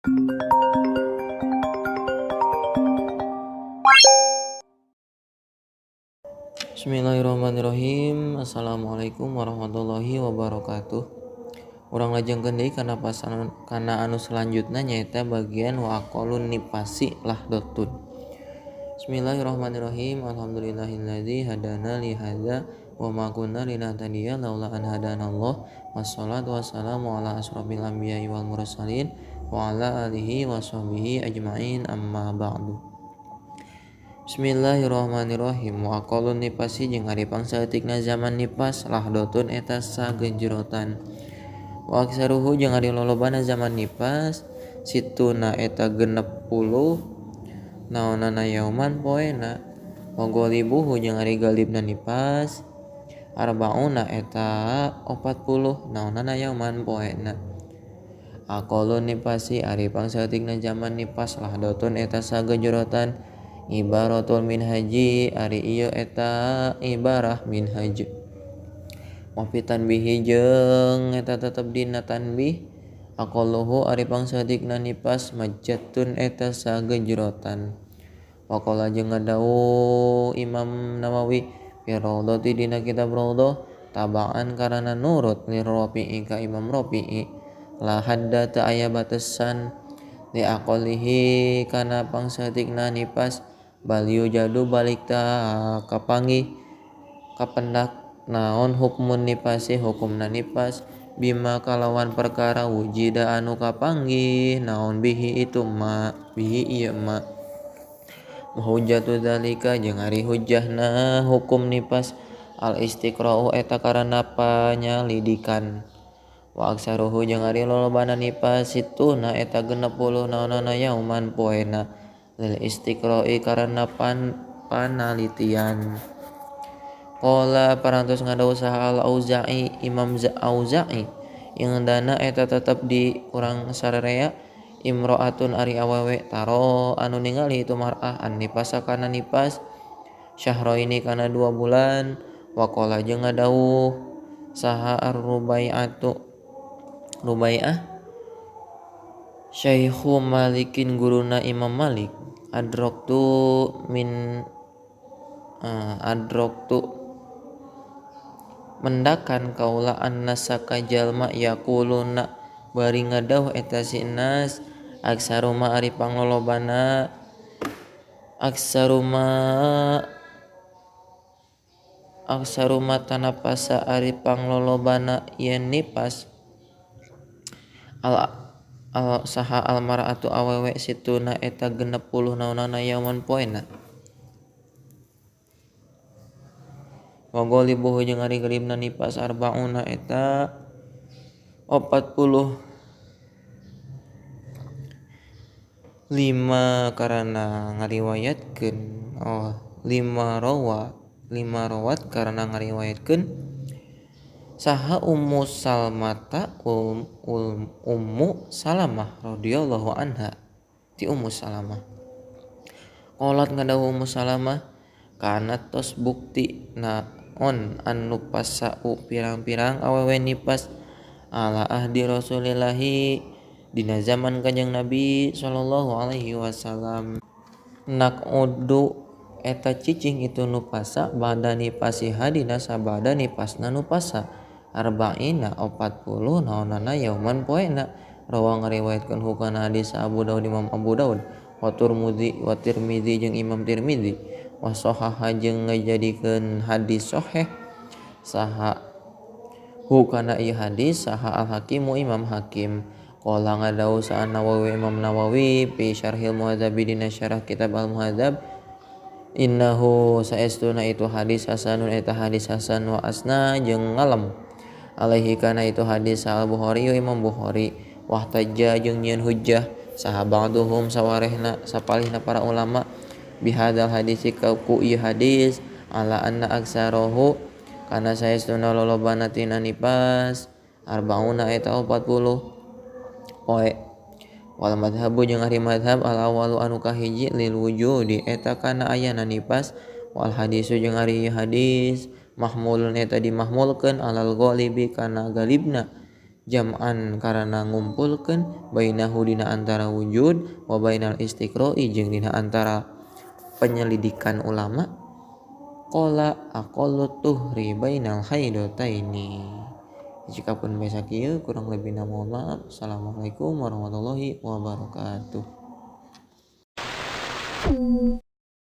Bismillahirrahmanirrahim. Assalamualaikum warahmatullahi wabarakatuh. Urang lajengkeun deui kana pasan kana anu selanjutna nyaeta bagian wa aqallun nifasi lahdotun. Bismillahirrahmanirrahim. Alhamdulillahilladzi hadana li hadza wa ma kunna linahtadiya laula an hadanallah. Wassalatu wassalamu ala asrofil anbiya'i wal mursalin wa ala alihi washabbihi ajmain, amma ba'du. Bismillahirrahmanirrahim. Wa aqallun nifasi jeung ari pangsaeutikna zaman nifas lahdotun eta sagenjerotan. Wa aksaruhu jeung ari lolobana zaman nifas situna eta 60 naonana yauman poena. Wa ghalibuhu jeung ari galibna nifas arbauna eta 40 naonana yauman poena. Aqallun nifasi ari pangsaeutikna zaman nifas lahdotun eta sagenjerotan. Ibaratul minhaji ari ieu eta ibarah minhaj. Wa fi tanbihi jeung eta tetep dina tanbih aqalluhu ari pangsaeutikna nifas majjatun eta sagenjerotan. Wa qala jeung ngadawuh Imam Nawawi fi Raudhati dina kitab Raudhah tabaan karana nurut li Rafi'i ka Imam Rafi'i la hadda teu aya batesan li aqallihi kana pangsaeutikna nifas baliu jadu balik ta kapanggih kapendak naon hukmun nifasi hukumna nifas bima kalawan perkara wujida anu kapanggih naon bihi itu ma bihi ieu ma hujjatu dzalika jeung ari hujjahna hukum nifas al istiqra'u eta karana panyalidikan. Wa aksaruhu jeung ari lolobana nifas situna eta 60 naonana yauman poena lil istiqra'i karana panalitian. Qala parantos ngadawuh saha al-Auza'i Imam Auza'i yang dana eta tetep di urang sararea imro'atun ari awewe taro anu ningali itu mar'ah an nifasa kana nifas syahroini kana 2 bulan. Wa qala jeung ngadawuh saha ar-Rubai'atu Rubai'ah Syaikhu Malikin guruna Imam Malik adroktu min adroktu mendakan kaula annasa ka jalma yaquluna bari ngadawuh eta si nas aksaruma ari panglolobana aksaruma tanapasa ari panglolobana yen nifas al saha almar'atu awewe situna eta 60 naonana yauman poena. Wa ghalibuhu jeung ari galibna nifas arbauna eta 45 karana ngariwayatkeun lima rawat karana ngariwayatkeun saha Ummu Salmata Ummu Salamah radhiyallahu anha ti Ummu Salamah. Qolat ngadawuh Ummu Salamah kana tos bukti naon anu pasau pirang-pirang awewe nifas ala ahdi Rasulillahi dina zaman Kanjeng Nabi sallallahu alaihi wasallam. Naqudu eta cicing itu nupasa bada nifasiha dina sabada nifasna nupasa arba'ina 40 naonana yauman poena. Rawa ngariwayatkeun hukana hadis Abu Daud Imam Abu Daud wa Tirmidzi wa Tirmidzi jeung Imam Tirmidzi wa sahaha jeung ngajadikeun hadis sahih saha hukana ieu hadis saha Al Hakimu Imam Hakim. Qala ngadawuh saha Nawawi Imam Nawawi fi Syarhil Muhadzab dina syarah kitab Al Muhadzab innahu saestuna itu hadis hasanun eta hadis hasan wa asna jeung ngalem alaihi kana itu hadis Al Bukhari Imam Bukhari wahtajja jeung nyieun hujjah saha ba'duhum sawarehna sapalihna para ulama bihadzal hadis ku ieu hadis ala anna aksarohu kana saestuna lolobana tina nifas arbauna eta 40 poe. Wal madhabu jeung ari madhab al awalu anu kahiji lil wujudi eta kana ayana nifas wal hadisu jeung ari hadis mahmulun eta dimahmulkeun alal ghalibi kana galibna Jam'an karena ngumpulkeun bainahu dina antara wujud wa bainal istiqra'i jeung dina antara penyelidikan ulama. Qala aqallu tuhri bainal haidataini. Jika pun biasa kieu kurang lebihna mohon maaf. Assalamualaikum warahmatullahi wabarakatuh.